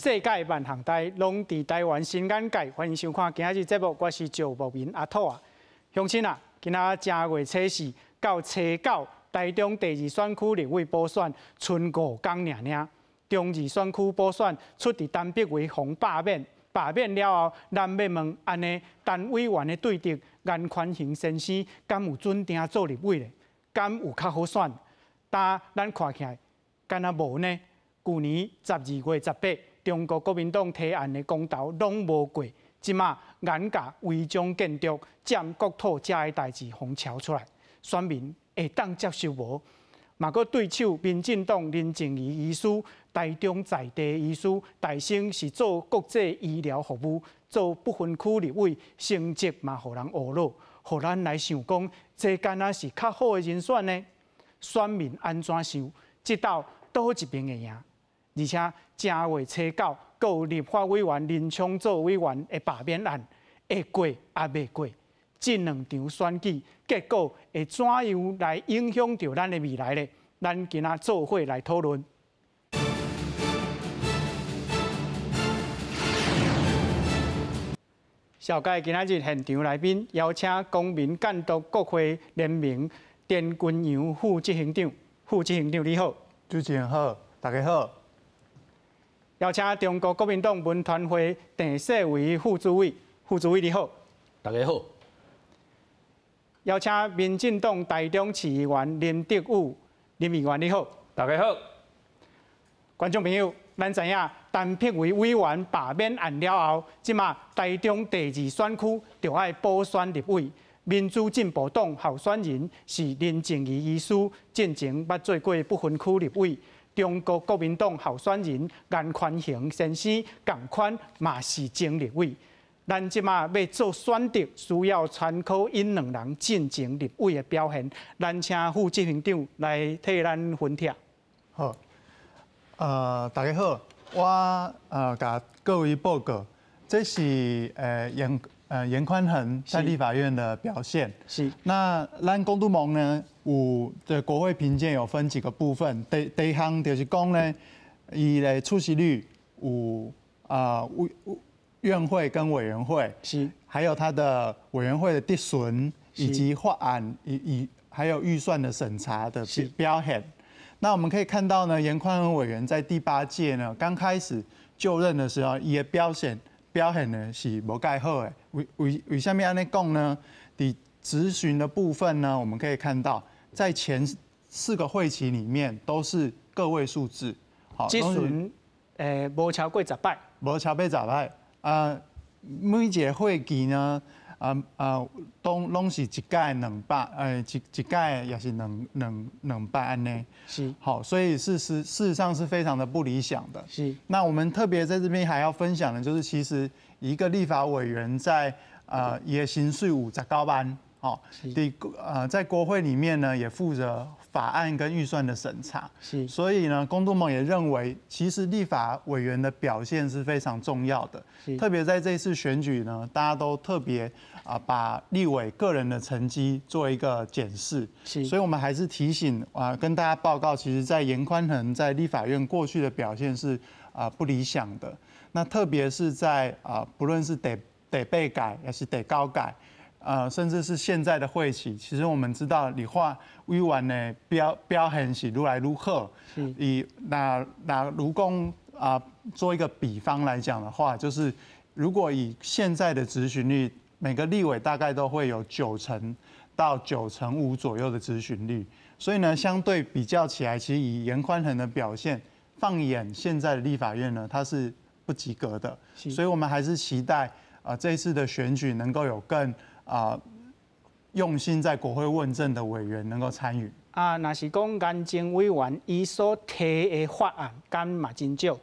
世界萬項代攏佇台灣新眼界，歡迎收看今仔日節目，我是趙木明阿土啊。鄉親啊，今仔正月初四到初九，台中第二選區立委補選，賰5工爾爾。中二選區補選出佇陳柏惟予罷免，罷免了後，咱欲問按呢陳委員的對敵顏寬恆先生，敢有準定做立委咧？敢有較好選？但咱看起來，敢若無呢？舊年12月18，中國國民黨提案的公投攏無過，這馬顏共違章建築佔國土遮的代誌予撨出來，選民會當接受無？嘛，閣對手民進黨林靜儀醫師，台中在地醫師，大生是做國際醫療服務，做不分區立委，成績嘛予人懊惱，予咱來想講，這敢若是較好的人選呢？選民按怎想？這鬥佗一邊會贏？而且正月初九，閣有立法委員林昶佐委員的罷免案會過抑袂過？這兩場選舉結果會怎樣來影響著咱的未來呢？咱今仔做伙來討論。紹介今仔日現場來賓，邀請公民監督國會聯盟田君陽副執行長，副執行長你好。主持人好，大家好。邀請中國國民黨文團會鄭世維副主委，副主委你好。大家好。邀請民進黨台中市議員林哲宇，林議員你好。大家好。觀眾朋友，咱知影陳柏惟委員罷免案了後，這馬台中第二選區就愛補選立委，民主進步黨候選人是林靜儀醫師，進前捌做過不分區立委。中國國民黨候選人顏寬恆先生仝款嘛是前立委。咱這馬欲做選擇，需要參考𪜶兩人進前立委的表現。咱請副執行長來替咱分析。好，大家好，我共各位報告，這是顏寬恆在立法院的表現。那咱公督盟呢，有的國會評鑑有分幾個部分。第一項就是講呢，伊的出席率有啊院會跟委員會還有他的委員會的質詢以及法案還有預算的審查的表現。那我們可以看到呢，顏寬恆委員在第八屆呢，剛開始就任的時候，伊的表現呢是無蓋好的。為什麼按呢講呢？佇質詢的部分呢，我們可以看到，在前四個會期裡面都是個位數字。好，質詢無超過10擺，無超過十擺。啊，每一個會期呢，攏是一屆200，一屆也是兩百按呢。好，所以事實上是非常的不理想的。那我們特別在這邊還要分享的，就是其實一個立法委員在伊的薪水有19萬，哦，在國會裡面呢，也負責法案跟預算的審查。所以呢，公督盟也認為，其實立法委員的表現是非常重要的。特別在這次選舉呢，大家都特別啊，把立委個人的成績做一個檢視。所以我們還是提醒啊，跟大家報告，其實，在顏寬恆在立法院過去的表現是啊不理想的。那特別是在啊，不論是第八屆，還是第九屆，甚至是現在的會期，其實我們知道，立法委員的表現是愈來愈好。以那如講啊，做一個比方來講的話，就是如果以現在的質詢率，每個立委大概都會有9成到9成5左右的質詢率，所以呢，相對比較起來，其實以顏寬恆的表現，放眼現在的立法院呢，它是不及格的。所以我們還是期待啊，這一次的選舉能夠有更用心在國會問政的委員能夠參與。啊，若是講顏前委員伊所提的法案，敢嘛真少？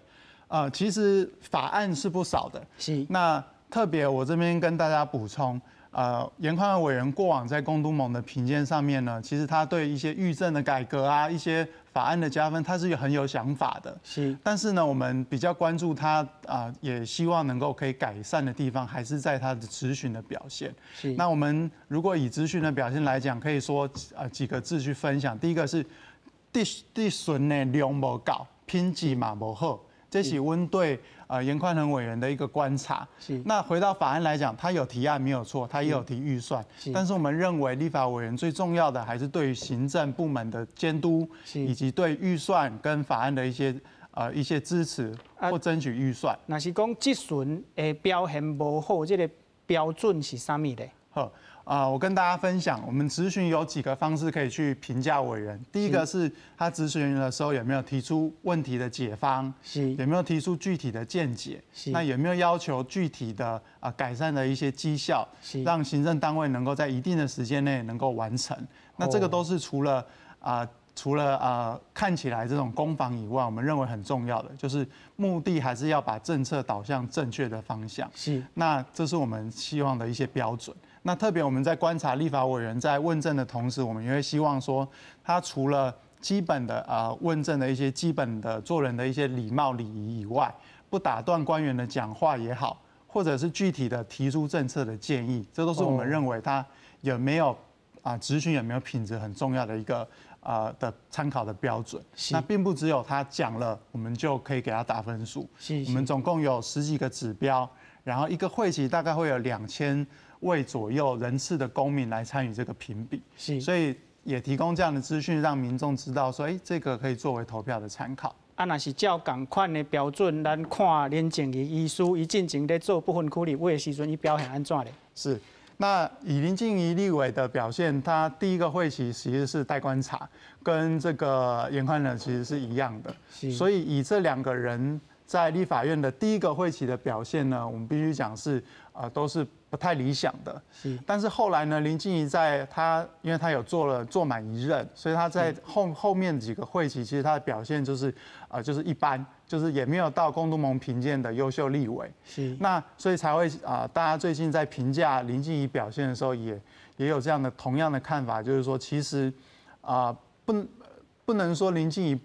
其實法案是不少的。那特別我這邊跟大家補充，顏寬恆委員過往在公督盟的評鑑上面呢，其實他對一些預政的改革啊，一些法案的加分，他是有很有想法的。但是呢，我們比較關注他啊，也希望能夠可以改善的地方，還是在他的質詢的表現。那我們如果以質詢的表現來講，可以說幾個字去分享。第一個是質詢的量無夠，品質嘛無好。這是阮對顏寬恆委員的一個觀察。那回到法案來講，他有提案沒有錯，他也有提預算。但是我們認為立法委員最重要的還是對於行政部門的監督，以及對預算跟法案的一些支持或爭取預算。若是講質詢的表現無好，這個標準是啥物咧？好啊，我跟大家分享，我們質詢有幾個方式可以去評價委員。第一個是他質詢的時候有沒有提出問題的解方，有沒有提出具體的見解，那有沒有要求具體的改善的一些績效，讓行政單位能夠在一定的時間內能夠完成。那這個都是除了看起來這種攻防以外，我們認為很重要的，就是目的還是要把政策導向正確的方向。那這是我們希望的一些標準。那特別我們在觀察立法委員在問政的同時，我們也會希望說，他除了基本的問政的一些基本的做人的一些禮貌禮儀以外，不打斷官員的講話也好，或者是具體的提出政策的建議，這都是我們認為他有沒有質詢有沒有品質很重要的一個的參考的標準。那並不只有他講了，我們就可以給他打分數。我們總共有十幾個指標，然後一個會期大概會有2000位左右人次的公民來參與這個評比，所以也提供這樣的資訊，讓民眾知道說，哎，這個可以作為投票的參考。啊，若是照仝款的標準，咱看林靜儀醫師，伊進前咧做不分區立委的時陣，伊表現按怎咧？是，那以林靜儀立委的表現，他第一個會期其實是待觀察，跟這個顏寬恆其實是一樣的。所以以這兩個人在立法院的第一個會期的表現呢，我們必須講是都是不太理想的。但是後來呢，林靜儀在他，因為他有做滿一任，所以他在後面幾個會期，其實他的表現就是一般，就是也沒有到公督盟評鑑的優秀立委。那所以才會大家最近在評價林靜儀表現的時候也有這樣的同樣的看法，就是說其實不能說林靜儀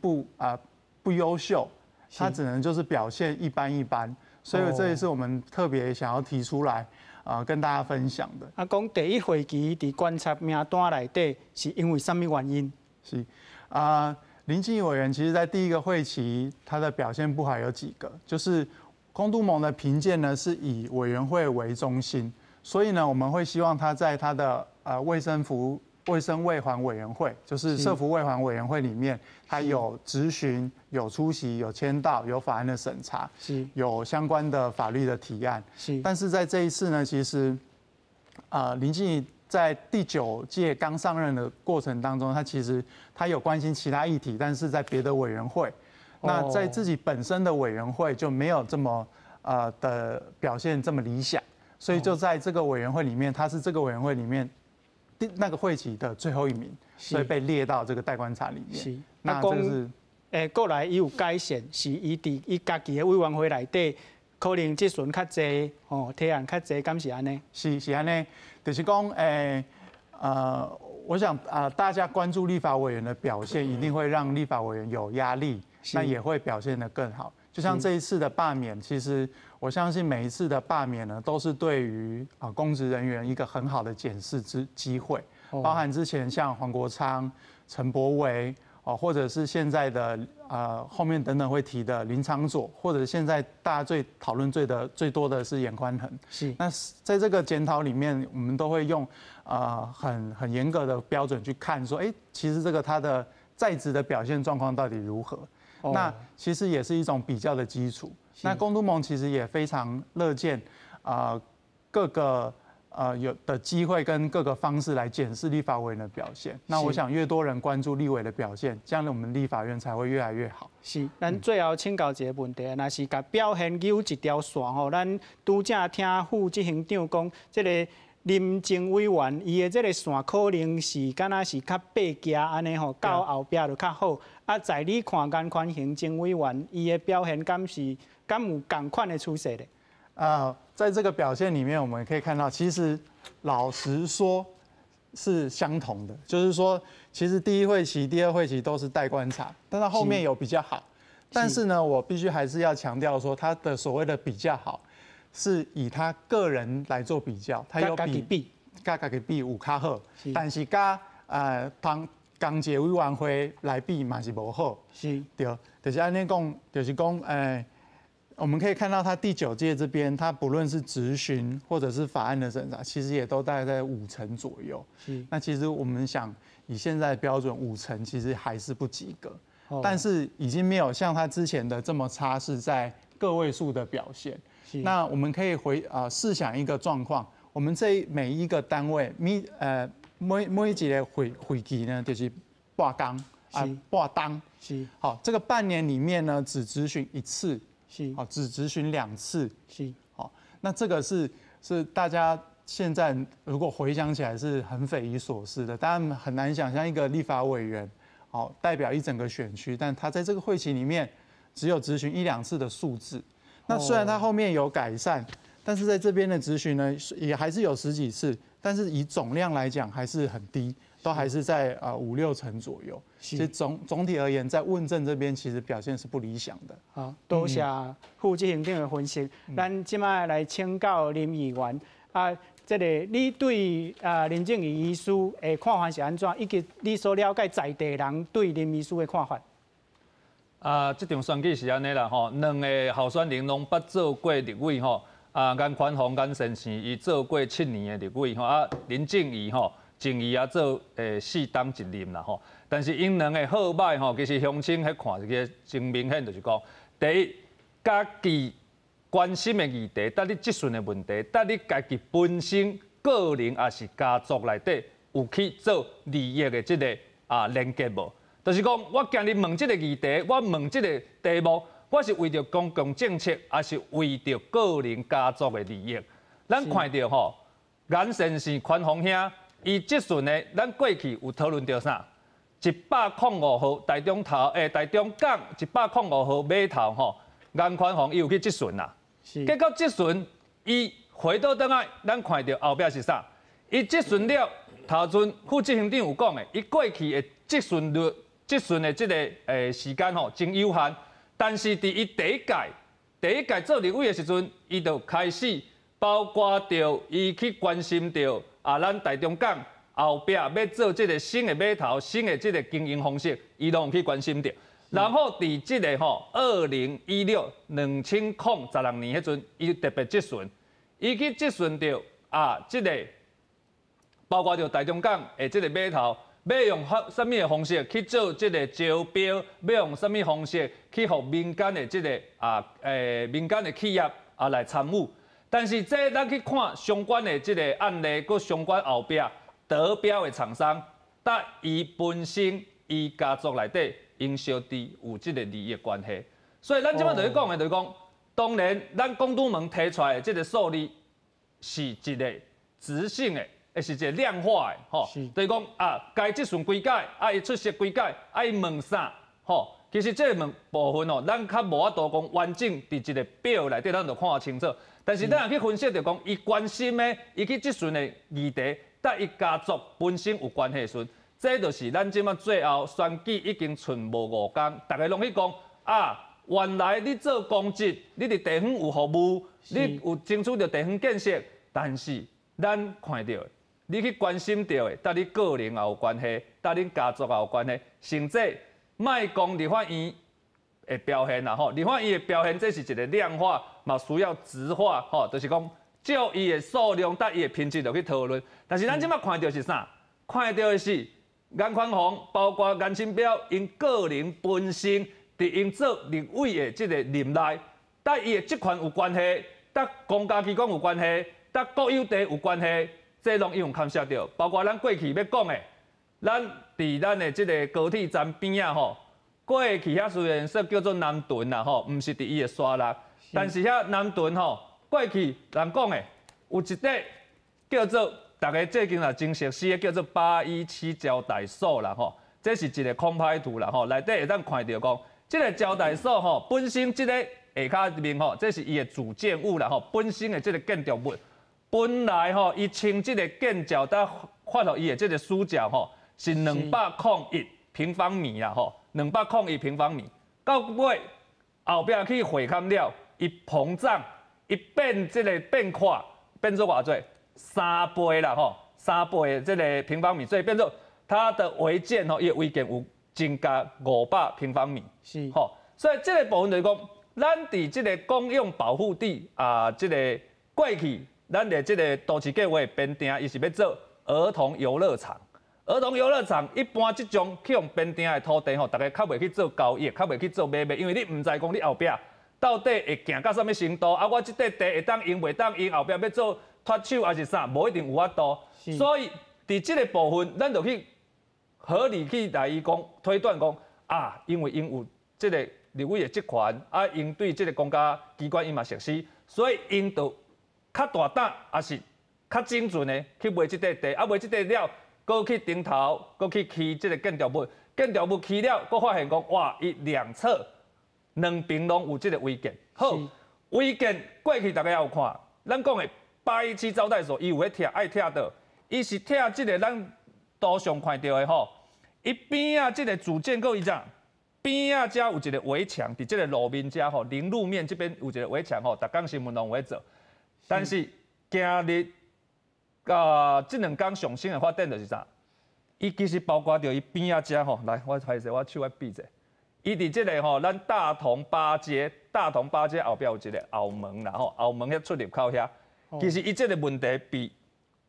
不優秀，他只能就是表現一般一般。所以這也是我們特別想要提出來跟大家分享的。啊，講第一會期佇觀察名單內底，是因為啥物原因？是啊，林靜儀委員其實在第一個會期，他的表現不好有幾個，就是公督盟的評鑑呢是以委員會為中心，所以呢我們會希望他在他的衛生衛環委員會，就是社福衛環委員會裡面，他有質詢、有出席、有簽到、有法案的審查，有相關的法律的提案。但是在這一次呢，其實林靜儀在第九屆剛上任的過程當中，他其實他有關心其他議題，但是在別的委員會，那在自己本身的委員會就沒有這麼的表現這麼理想，所以就在這個委員會裡面，他是這個委員會裡面那個會期的最後一名，所以被列到這個待觀察裡面。那這個是，過來伊有改善，是伊佇伊家己的委員會內底，可能質詢較濟，吼，提案較濟，敢是按呢？是按呢，就是講，我想啊，大家關注立法委員的表現，一定會讓立法委員有壓力，那也會表現得更好。就像這一次的罷免，其實我相信每一次的罷免呢，都是對於公職人員一個很好的檢視之機會，包含之前像黃國昌、陳柏惟哦，或者是現在的後面等等會提的林昶佐，或者現在大家最討論最多的是顏寬恆。那在這個檢討裡面，我們都會用很嚴格的標準去看，說，哎，其實這個他的在職的表現狀況到底如何？那其實也是一種比較的基礎。那公督盟其實也非常樂見各個有的機會跟各個方式來檢視立法委員的表現。那我想越多人關注立委的表現，這樣我們立法院才會越來越好。是，咱最後請教一個問題，若是共表現扭一條線吼，咱拄才聽副執行長講，這個林鄭委員伊的這個線可能是敢若是較爬行按呢吼，到後壁就較好。啊，在你看顏寬恆前委員伊的表現，敢有仝款的趨勢咧？在這個表現裡面，我們可以看到，其實老實說是相同的，就是說，其實第一會期、第二會期都是待觀察，但是後面有比較好。但是呢，我必須還是要強調說，他的所謂的比較好，是以他個人來做比較，他有比，共家己比有較好，但是佮同仝一個委員會來比嘛是無好，對，就是按呢講，就是講，我們可以看到，他第九屆這邊，他不論是質詢或者是法案的審查，其實也都大概在五成左右。那其實我們想，以現在標準，五成其實還是不及格。但是已經沒有像他之前的這麼差，是在個位數的表現。那我們可以回啊試想一個狀況，我們這每一個單位每一個會期呢，就是半工啊半冬。好，這個半年裡面呢，只質詢一次。好，只質詢兩次。好，那這個是大家現在如果回想起來是很匪夷所思的，當然很難想象一個立法委員，好，代表一整個選區，但他在這個會期裡面只有質詢一兩次的數字。那雖然他後面有改善，但是在這邊的質詢呢，也還是有十幾次，但是以總量來講還是很低，都還是在五六成左右。其實總體而言，在問政這邊其實表現是不理想的。好，多謝副執行長的分析。咱這擺來請教林議員啊，這個你對啊林靜儀醫師的看法是按怎？以及你所了解在地人對林醫師的看法？啊，這場選舉是按呢啦吼，兩个候選人攏捌做過立委吼，啊，顏寬恆顏先生伊做過7年的立委吼，啊，林靜儀吼，靜儀也做4冬一任啦吼。但是𪜶兩个好䆀吼，其實鄉親彼看一个真明顯，就是講，第一，家己關心的議題，佮你質詢的問題，佮你家己本身個人抑是家族內底有去做利益的這个連結無？就是講，我今日問這个議題，我問這个題目，我是為著公共政策，抑是為著個人家族的利益？咱看著吼，顏先生寬宏兄，伊質詢的，咱過去有討論著啥？105號台中頭，台中港105號碼頭吼，顏寬恆伊有去質詢啦。結果質詢，伊回倒轉來，咱看著後壁是啥？伊質詢了，頭陣副執行長有講的，伊過去的質詢率、質詢的這个時間吼真有限，但是佇伊第一屆做立委的時陣，伊就開始包括著伊去關心著啊，咱台中港後壁欲做這个新的碼頭、新的這个經營方式，伊攏有去關心著。然後佇這个吼2016 2016年彼陣，伊特別質詢，伊去質詢著啊，這个包括著台中港的這个碼頭，欲用啥物的方式去做這个招標，欲用啥物方式去予民間的這个民間的企業啊來參與。但是這咱去看相關的這个案例，閣相關後壁得標的廠商，佮伊本身伊家族內底，𪜶相佇有這个利益關係。所以咱這擺就咧講的，就是講，當然咱廣東門提出來的這个數字是一个質性的，是一个量化的，吼，就是講啊，該質詢幾擺，啊，伊出席幾擺，啊，伊問啥，吼，其實這个問部分吼，咱較無法度講完整佇一个表內底，咱就看清楚。但是咱若去分析，就講伊關心的，伊去質詢的議題，佮伊家族本身有關係的時陣，這就是咱這擺最後選舉已經賰無5工，逐家攏去講啊，原來你做公職，你佇地方有服務，你有爭取著地方建設，但是咱看著，你去關心著的，佮你個人也有關係，佮恁家族也有關係，甚至莫講立法院的表現啦吼，立法院的表現，這是一个量化，嘛需要質化吼，就是講照伊的數量佮伊的品質落去討論。但是咱這擺看著是啥？看著的是顏寬恆，包括顏清標，𪜶個人本身佇𪜶做立委的這个任內，佮伊的職權有關係，佮公家機關有關係，佮國有地有關係，這攏有牽涉著。包括咱過去欲講的，咱佇咱的這个高鐵站邊仔吼，過去遐雖然說叫做南屯啦吼，毋是佇伊的沙鹿，但是遐南屯吼，過去人講的有一塊叫做逐家最近也真熟悉的叫做817招待所啦吼，這是一个空拍圖啦吼，內底會當看著講，這个招待所吼本身這个下跤面吼，這是伊的主建物啦吼，本身的這个建築物，本來吼伊穿這个建照佮發予伊的這个書照吼，是201平方米啦吼，201平方米，到尾後壁去會勘了，伊膨脹，伊變這个變闊，變做偌濟？3倍啦吼，3倍的這个平方米，所以變做它的違建吼，伊的違建有增加500平方米，吼，所以這个部分就是講，咱佇這个公用保護地啊，這个過去咱的這个都市計畫編定，伊是欲做兒童遊樂場。兒童遊樂場一般這種去予編定的土地吼，逐家較袂去做交易，較袂去做買賣，因為你毋知講你後壁到底會行到啥物程度，啊，我這塊地會當用袂當用，後壁欲做脫手抑是啥，無一定有法度。所以佇這个部分，咱就去合理去來伊講推斷講啊，因為𪜶有這个立委的職權，啊，𪜶對這个公家機關𪜶嘛熟悉，所以𪜶就較大膽，抑是較精準的去買這塊地，啊，買這塊了，閣去頂頭，閣去起這个建築物，建築物起了，閣發現講哇，伊兩側兩邊攏有這个違建。好，違建過去逐家也有看，咱講的817招待所，伊有咧拆，愛拆佗，伊是拆這个咱圖上看著的吼，伊邊仔這个主建構伊怎邊仔遮有一个圍牆，佇這个路面遮吼，臨路面這邊有一个圍牆吼，逐工新聞攏有咧做。但是今日啊，這兩工上新的發展就是啥？伊其實包括著伊邊仔遮吼，來，我歹勢，我手愛比者。伊佇這个吼，咱大同八街，大同八街後壁有一个後門啦吼，後門彼出入口遐，其實伊這个問題比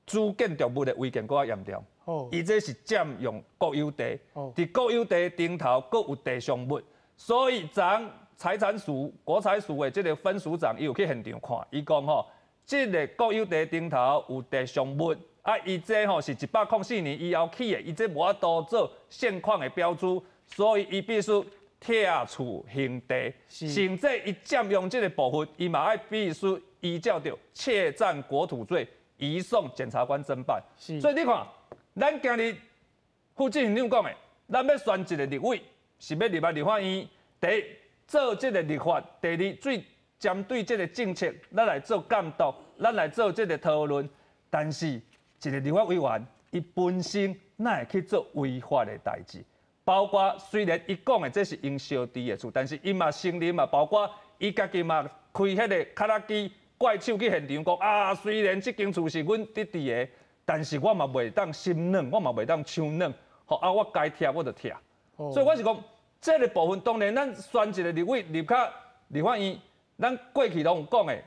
主建築物的違建閣較嚴重。伊這是佔用國有地，佇國有地頂頭閣有地上物，所以昨財產署、國財署的這个分署長，伊有去現場看，伊講吼，這个國有地頂頭有地上物，啊，伊這吼是104年以後起的，伊這無法度做現況的標註，所以伊必須拆除興地，甚至伊佔用這个部分，伊嘛愛必須依照著竊佔國土罪移送檢察官偵辦。所以你看，咱今日副執行長講的，咱欲選一个立委，是欲入來立法院，第一做這个立法，第二對針對這个政策，咱來做監督，咱來做這个討論。但是一个立法委員，伊本身哪會去做違法的代誌？包括雖然伊講的這是𪜶小弟的厝，但是伊嘛承認嘛，包括伊家己嘛開彼个卡拉機怪手去現場講啊，雖然這間厝是阮弟弟的，但是我嘛袂當心軟，我嘛袂當手軟，吼啊，我該拆我就拆。所以我是講，這个部分當然咱選一個立委入較立法院，咱過去攏有講的，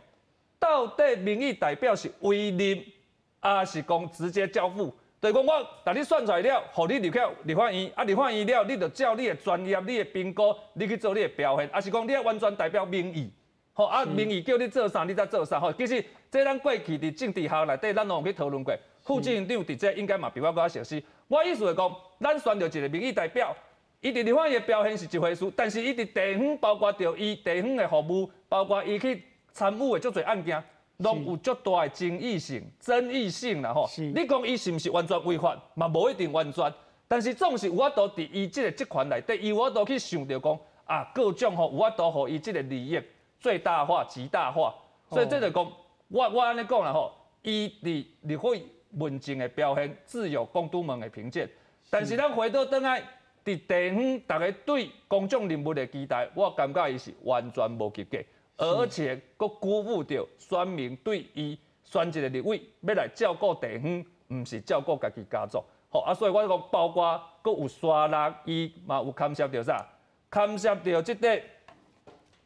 到底民意代表是委任，抑是講直接交付？就是講我共你選出來了，予你入去立法院，啊立法院了，你就照你的專業、你的評估，你去做你的表現，抑是講你愛完全代表民意，吼啊民意叫你做啥，你才做啥，吼。其實這咱過去佇政治學內底，咱攏有去討論過。副執行長佇這應該嘛比我閣較熟悉。我意思是講，咱選著一个民意代表，伊佇立法院的表現是一回事，但是伊佇地方，包括著伊地方的服務，包括伊去參與的足濟案件，攏有足大的爭議性、爭議性啦吼。你講伊是毋是完全違法，嘛無一定完全。但是總是有法度佇伊這个職權內底，伊有法度去想著講啊，各種吼有法度予伊這个利益最大化、極大化。所以這就講，我按呢講啦吼，伊佇立法問政的表現，自有公督盟的評鑑。但是咱回倒轉來，佇地方，逐家對公眾人物的期待，我感覺伊是完全無及格，而且閣辜負著選民對伊選一个立委，欲來照顧地方，毋是照顧家己家族。吼啊，所以我講，包括閣有沙律，伊嘛有牽涉著啥？牽涉著這個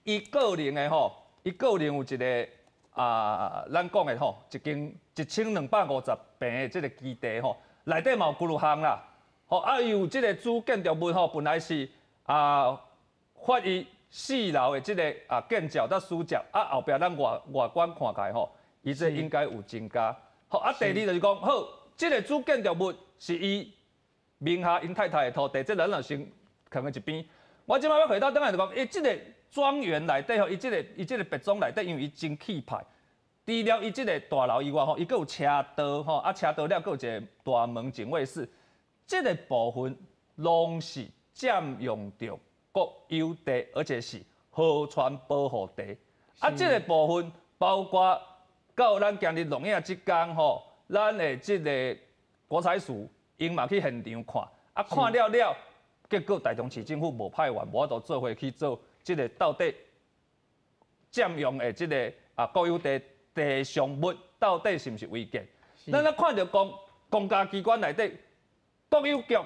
伊個人的吼，伊個人有一个啊，咱講的吼，一間1250坪的這个基地吼，內底嘛有幾落項啦。吼啊，伊有這个主建築物吼，本來是啊發伊四樓的這个啊建造佮使接，啊後壁咱外外觀看起來吼，伊這應該有增加。好啊，第二就是講，好，這个主建築物是伊名下𪜶太太的土地，這咱就先囥佇一邊。我這擺欲回到轉來就講，伊這个莊園內底吼，伊這个別莊內底，因為伊真氣派。除了伊這个大樓以外吼，伊閣有車道吼，啊車道了閣有一个大門警衛室，這个部分攏是佔用著國有地，而且是河川保護地。啊，這个部分包括到咱今日錄影這工吼，咱的這个國財署𪜶嘛去現場看，啊看了了，結果台中市政府無派員，無法度做伙去做這个到底佔用的這个啊國有地地上物到底是毋是違建？咱咧看著公公家機關內底國有局，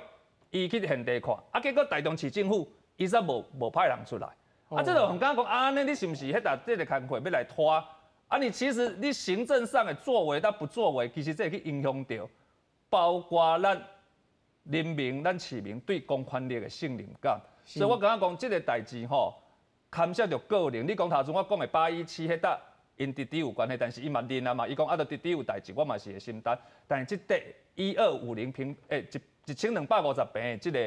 伊去現地看，啊結果台中市政府伊煞無派人出來，啊，這就很剛講啊，那你是毋是彼搭這个工課欲來拖？啊，你其實你行政上的作為，佮不作為，其實這會去影響著，包括咱人民、咱市民對公權力的信任感。所以我感覺講這个代誌吼，牽涉著個人。你講頭先我講的817彼搭，𪜶弟弟有關係，但是伊嘛認啊嘛，伊講啊，著弟弟有代誌，我嘛是會承擔。但是這塊1250平，欸，1250坪的這个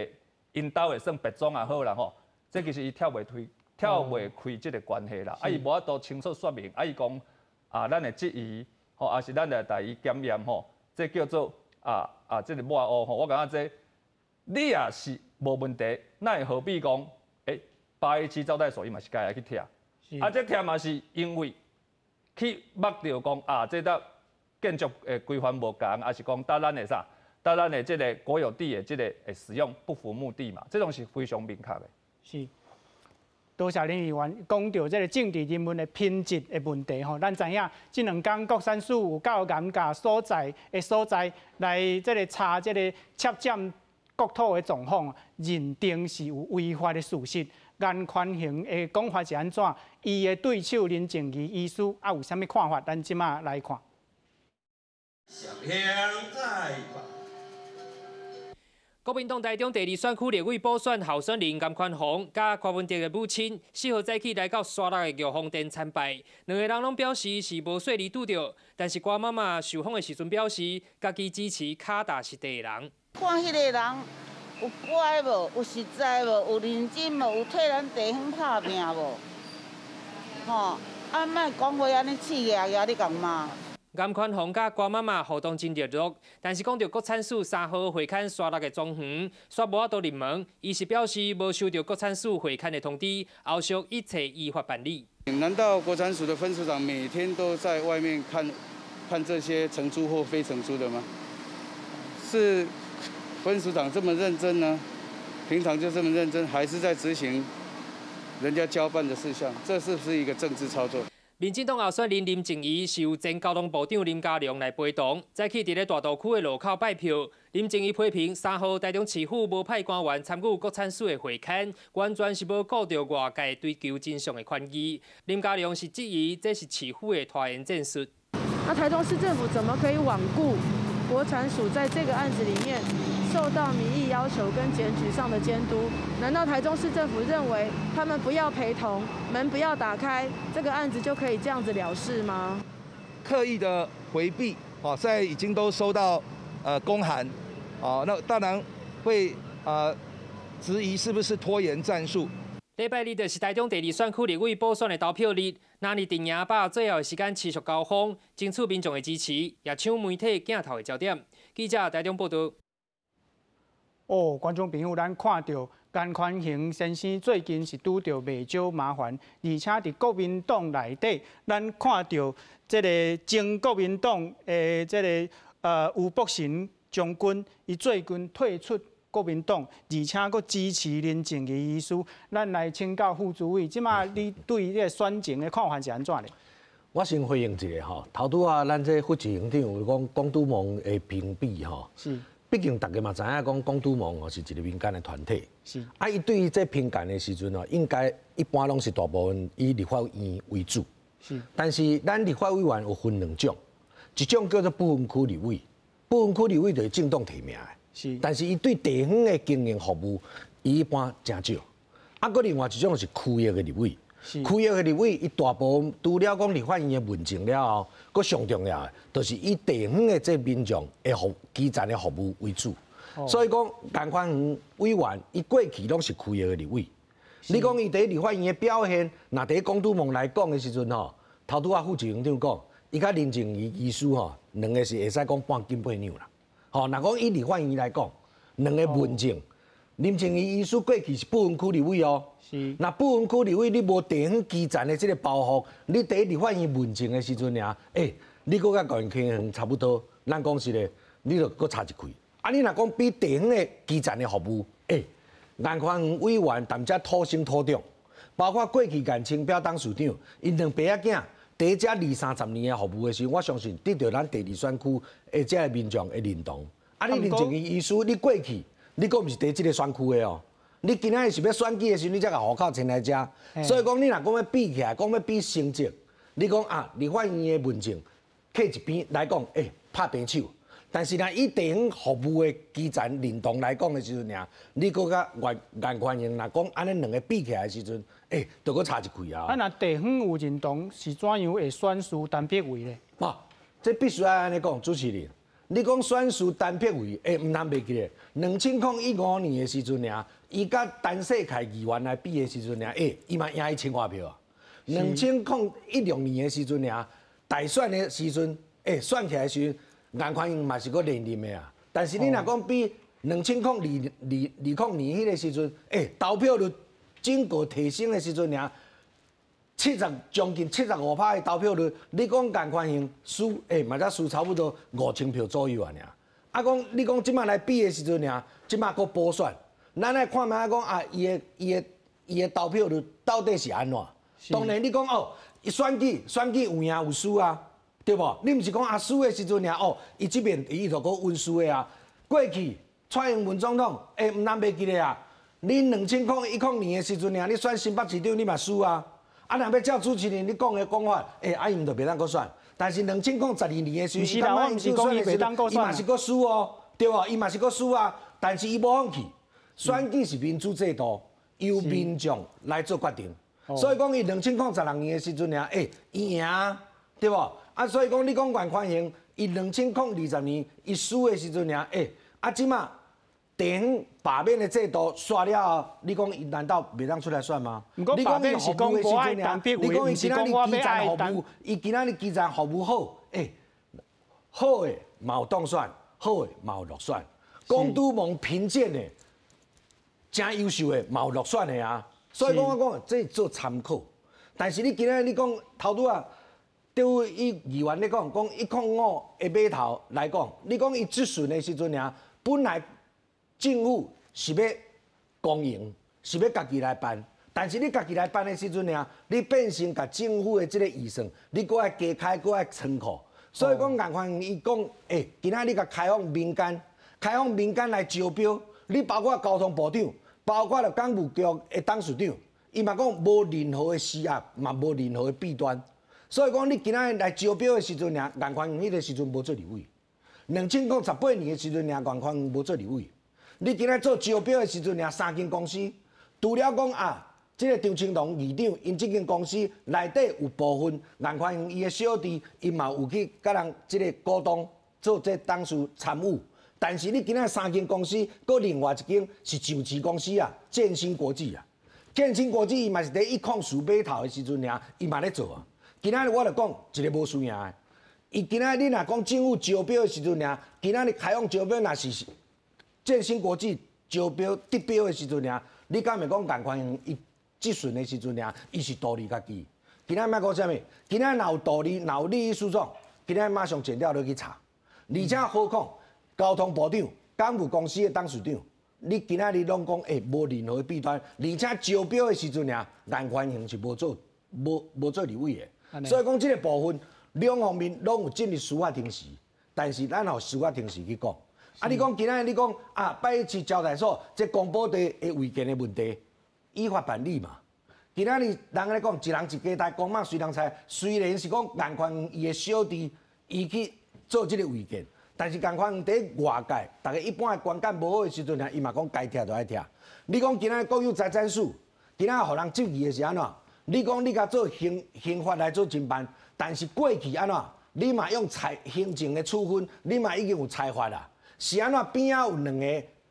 𪜶兜的算別莊也好啦吼，這其實伊跳袂開，跳袂開這个關係啦。啊，伊無法度清楚說明，啊，伊講啊，咱會質疑，吼，抑是咱來共伊檢驗吼，這叫做這个抹烏吼。我感覺這你也是無問題，那會何必講？欸，817招待所伊嘛是該來去拆，啊，這拆嘛是因為去目著講啊，這搭建築的規範無仝，抑是講搭咱的啥？搭咱的這个國有地的這个使用不符目的嘛，這種是非常明確的。是。多謝林議員講著這个政治人物的品質的問題吼，咱知影這兩工國產署有到顏家所在來這个查這个窃佔國土的狀況，認定是有違法的事實。顏寬恆的講法是按怎？伊的對手林靜儀醫師啊有啥物看法？咱這馬來看。現在。國民黨台中第二選區立委補選候選人顏寬恆佮柯文哲的母親，4號早起來到沙鹿的玉鳳殿參拜，兩个人攏表示是無細膩拄著，但是郭媽媽受訪的時陣表示，家己支持跤踏實地的人。看彼个人有乖無？有實在無？有認真無？有替咱地方拍拚無？吼！啊，莫講話按呢刺牙牙，你共罵？顏寬恆佮郭媽媽互動真熱絡，但是講著國產署3號會勘沙鹿的莊園，煞無法度入門。伊是表示無收著國產署會勘的通知，後續一切依法辦理。難道國產署的分署長每天都在外面看，看這些承租或非承租的嗎？是分署長這麼認真呢？平常就這麼認真，還是在執行人家交辦的事項？這是不是一個政治操作？民進黨候選人林靜儀是由前交通部長林佳龍來陪同，早起佇咧大肚區的路口拜票。林靜儀批評3號台中市府無派官員參與國產署的會勘，完全是無顧著外界追求真相的權益。林佳龍是質疑這是市府的拖延戰術。那台中市政府怎麼可以罔顧國產署在這個案子裡面受到民意要求跟檢舉上的監督？難道台中市政府認為他們不要陪同，門不要打開，這個案子就可以這樣子了事嗎？刻意的迴避，哦，現在已經都收到公函，哦，那當然會質疑是不是拖延戰術。禮拜日就是台中第二選區立委補選的投票日，藍綠陣營把最後的時間持續交鋒，爭取民眾的支持，也搶媒體鏡頭的焦點。記者台中報導。哦，觀眾朋友，咱看著顏寬恆先生最近是拄著袂少麻煩，而且佇國民黨內底，咱看著這个前國民黨的這个吳伯承將軍，伊最近退出國民黨，而且閣支持林靜儀醫師。咱來請教副主委，這馬你對這个選情的看法是按怎咧？我先回應一下吼，頭拄仔咱這副執行長有講廣都盟的評比吼，畢竟大家嘛知影講廣都盟吼是一个民間的團體，啊，伊對於這評鑑的時陣吼，應該一般攏是大部分以立法院為主，但是咱立法委員有分兩種，一種叫做不分區立委，不分區立委就是政黨提名的，但是伊對地方的經營服務，伊一般誠少。啊，閣另外一種是區域的立委。區域的立委，伊大部分除了講立法院的問政了後，閣上重要的，就是以地方的這民眾的服基層的服務為主。所以講，顏寬恆委員伊過去攏是區域的立委。你講伊佇立法院的表現，若佇公督盟來講的時陣吼，頭拄仔副執行長講，伊佮林靜儀醫師吼，兩个是會使講半斤八兩啦。吼，若講以立法院來講，兩个問政。林靜儀醫師過去是不分區立委哦，若不分區立委你無地方基層的這个包袱，你佇立法院問政的時陣爾，欸，你閣佮顏寬恆差不多，咱講實的，你就閣差一開。啊，你若講比地方的基層的服務，欸，顏寬恆委員踮遮土生土長，包括過去顏清標董事長，𪜶兩爸仔囝佇遮二三十年的服務的時陣，我相信得著咱第二選區的這个民眾的認同。啊，你林靜儀醫師，你過去。你閣毋是佇這个選區的哦，你今仔日是欲选举的时阵，你才共户口迁来遮。所以讲，你若讲欲比起来，讲欲比成绩，你讲啊，立法院的问政，客一边来讲，欸，拍平手。但是呢，以地方服务的基层认同来讲的时阵，尔，你阁佮颜宽恒若讲按呢两个比起来的时阵，欸，就阁差一开啊。啊，若地方有认同，是怎样会选输陈柏惟咧？哇，这必须爱按呢讲，主持人，你讲选输陈柏惟，欸，毋通袂记咧。2015年的时阵，尔，伊佮陈世凯议员来比的时阵，尔，欸，伊嘛赢1000外票啊。2016年的时阵，尔，大选的时阵，欸，选起来的时阵，颜宽恒嘛是阁连任的啊。但是你若讲比2020年彼个时阵，欸，投票率整个提升的时阵，尔，将近75%的投票率，你讲颜宽恒输，欸，嘛才输差不多5000票左右啊尔。啊，讲你讲这摆来比的时阵，尔，这摆阁补选，咱来看觅讲啊，伊的投票率到底是按怎？当然你讲哦，伊选举有赢有输啊，对无？你毋是讲啊输的时阵尔哦，伊这边伊就阁稳输的啊。过去蔡英文总统，欸，毋通袂记咧啊。你2010年的时阵尔，你选新北市长，你嘛输啊。啊，若欲照主持人你讲的讲法，欸，啊伊毋就袂当阁选。但是2012年的时阵，伊毋是讲伊袂当阁选，伊嘛是阁输哦，对无？伊嘛是阁输啊，但是伊无放弃。选举是民主制度，由民众来做决定。所以讲，伊2016年的时阵尔，欸，伊赢，对无？啊，所以讲，你讲颜宽恒，伊2020年伊输的时阵尔，欸，啊，这马地方罢免的制度煞了后，你讲伊难道袂当出来选吗？你讲伊服务的时阵尔，你讲伊今仔日基层服务，伊今仔日基层服务好，欸，好的嘛有当选，好的嘛有落选。公都盟评鉴的，真优秀的嘛有落选的啊。所以讲我讲这做参考，但是你今仔日你讲头拄仔，对以议员咧讲，讲105的码头来讲，你讲伊质询的时阵尔，本来政府是欲公营，是欲家己来办，但是你家己来办的时阵尔，你变成共政府的这个预算，你阁爱加开，阁爱仓库。所以讲颜宽恒伊讲，欸，今仔日共开放民间，开放民间来招标，你包括交通部长。包括了港务局的董事长，伊嘛讲无任何的施压，嘛无任何的弊端。所以讲，你今仔日来招标的时阵，尔颜宽恒彼个时阵无做立委。2018年的时阵，尔颜宽恒无做立委。你今仔做招标的时阵，尔三间公司，除了讲啊，这个张青龙议长𪜶这间公司内底有部分颜宽恒伊的小弟，伊嘛有去佮人这个股东做这董事参与。但是你今仔三间公司，阁另外一间是上市公司啊，建新国际啊，建新国际伊嘛是伫104码头的时阵尔，伊嘛咧做啊。今仔日我就讲一个无输赢的，伊今仔日你若讲政府招标的时阵尔，今仔日开放招标，若是建新国际招标得标的时阵尔，你敢会讲颜宽恒伊质询的时阵尔，伊是图利家己？今仔日莫讲啥物，今仔日若有道理，若有利益输送，今仔日马上检调落去查，而且何况。交通部长、港务公司的董事长，你今仔日拢讲，欸，无任何弊端，而且招标的时阵尔，颜宽恒是无做立委的，所以讲这个部分两方面拢有进入司法程序，但是咱予司法程序去讲。啊，你讲今仔日你讲啊，拜一市招待所这公保地的违建的问题，依法办理嘛。今仔日人咧讲，一人一家代公妈随人猜，虽然是讲颜宽恒伊的小弟，伊去做这个违建。但是仝款伫外界，大家一般的观感无好的时阵，伊嘛讲该拆就爱拆。你讲今仔国有财产署，今仔予人质疑的是按怎？你讲你共做刑法来做侦办，但是过去按怎？你嘛用裁行政的处分，你嘛已经有裁罚啦。是按怎？边仔有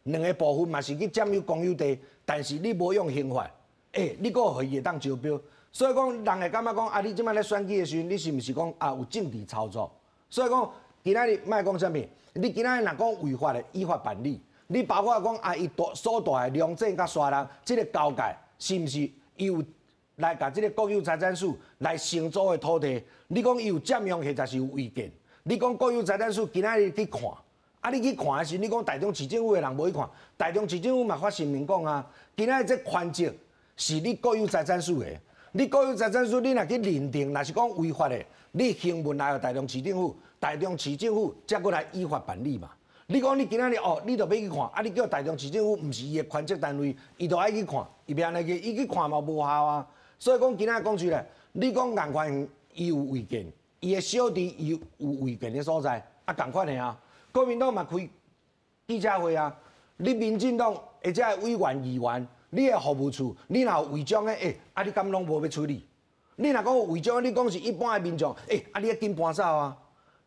两个部分嘛是去占有公有地，但是你无用刑法，欸，你阁予伊会当招标。所以讲，人会感觉讲啊，你这摆咧选举的时阵，你是毋是讲啊有政治操作？所以讲。今仔日莫讲啥物，你今仔日若讲违法的，依法办理。你包括讲啊，伊大所蹛的龙井佮沙鹿，这个交界是毋是伊有来共这个国有财产署来承租的土地？你讲伊有占用或者是有违建？你讲国有财产署今仔日去看，啊，你去看的时，你讲台中市政府的人无去看，台中市政府嘛发声明讲啊，今仔日这权责是你国有财产署的，你国有财产署你若去认定，若是讲违法的，你行文来予台中市政府。台中市政府才阁来依法办理嘛。你講你今仔日哦，你就欲去看，啊，你叫台中市政府毋是伊的權責單位，伊就愛去看，伊欲按呢去，伊去看嘛無效啊。所以講今仔講出來，你講顏寬恆伊有違建，伊的小弟伊有違建的所在，啊，仝款的啊。國民黨嘛開記者會啊，你民進黨或者委員議員，你的服務處，你若有違章的，欸，啊，你敢攏無欲處理？你若講有違章，你講是一般的民眾，欸，啊，你愛緊搬走啊，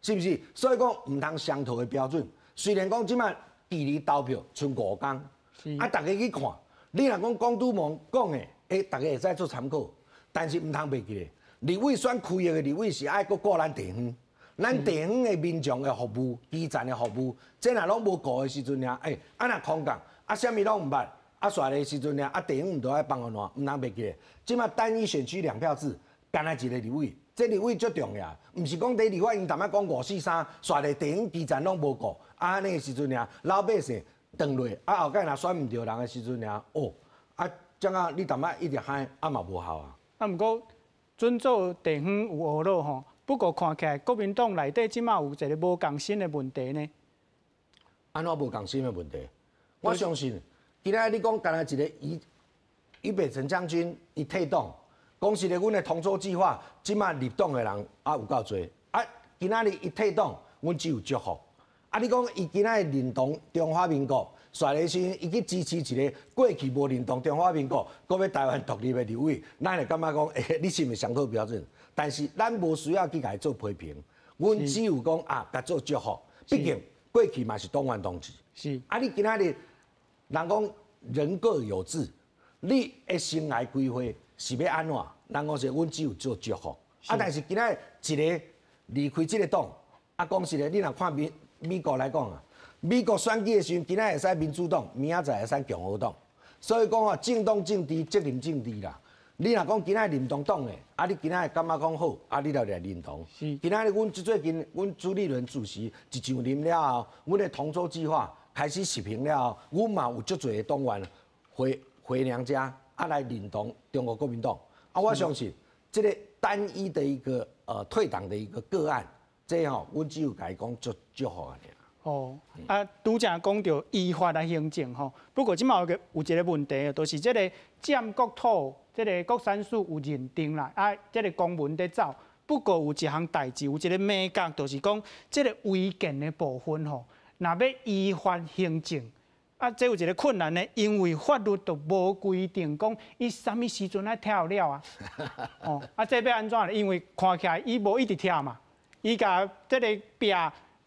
是毋是？所以講毋通相同的標準。雖然講這擺距離投票賰5工，啊，逐家去看，你若講江都蒙講的，欸，逐家會使做參考，但是毋通袂記咧。立委選區域的立委是愛閣顧咱地方，咱地方的民眾的服務、基層的服務，這若攏無顧的時陣爾，欸，啊若空降，啊啥物攏毋捌，啊煞的時陣爾，啊地方毋著愛放予爛，毋通袂記咧。這擺單一選區兩票制，干焦一个立委，這立委足重要，毋是講佇立法院淡仔講5、4、3，煞咧地方基層攏無顧，啊按呢的時陣爾，老百姓轉落，啊後蓋若選毋著人的時陣爾，哦，啊這樣你淡仔一直喊，啊嘛無效啊。啊，毋過準做地方有呵咾吼，不過看起來國民黨內底這擺有一个無仝心的問題呢。按怎無仝心的問題？我相信，今仔你講干焦一个于北辰將軍伊退黨。講實咧，阮的同舟計劃，這擺入黨的人啊有夠濟。啊，今仔日伊退黨，阮只有祝福。啊，你講伊今仔日認同中華民國，煞咧時陣伊去支持一個過去無認同中華民國，閣欲台灣獨立的立委，咱會感覺講，欸，你是毋是相套標準？但是咱無需要去共伊做批評，阮只有講啊，共做祝福。畢竟過去嘛是黨員同志。啊，你今仔日人講人各有志，你的生涯規劃是欲按怎？人講是，阮只有做祝福。啊，但是今仔日一个離開這个黨，啊，講實咧，你若看美國來講啊，美國選舉的時陣，今仔會使民主黨，明仔載會使共和黨。所以講啊，政黨政治，責任政治啦。你若講今仔認同黨的，啊，你今仔會感覺講好，啊，你就來認同。今仔日阮最近，阮朱立倫主席一上任了後，阮的同舟計劃開始實行了後，阮嘛有足濟的黨員回娘家。啊，來認同中國國民黨。啊，我相信這个單一的一個退黨的一個個案，這吼，阮只有共伊講祝福爾。哦，啊，拄才講著依法來行政吼，不過這擺有一个問題，就是這个佔國土，這个國產署有認定啦，啊，這个公文佇走，不過有一項代誌，有一个眉角，就是講這个違建的部分吼，若欲依法行政。啊，這有一个困難呢，因為法律都無規定講伊啥物時陣愛拆了啊。哦，啊，這欲按怎咧？因為看起來伊無一直拆嘛，伊共這个壁，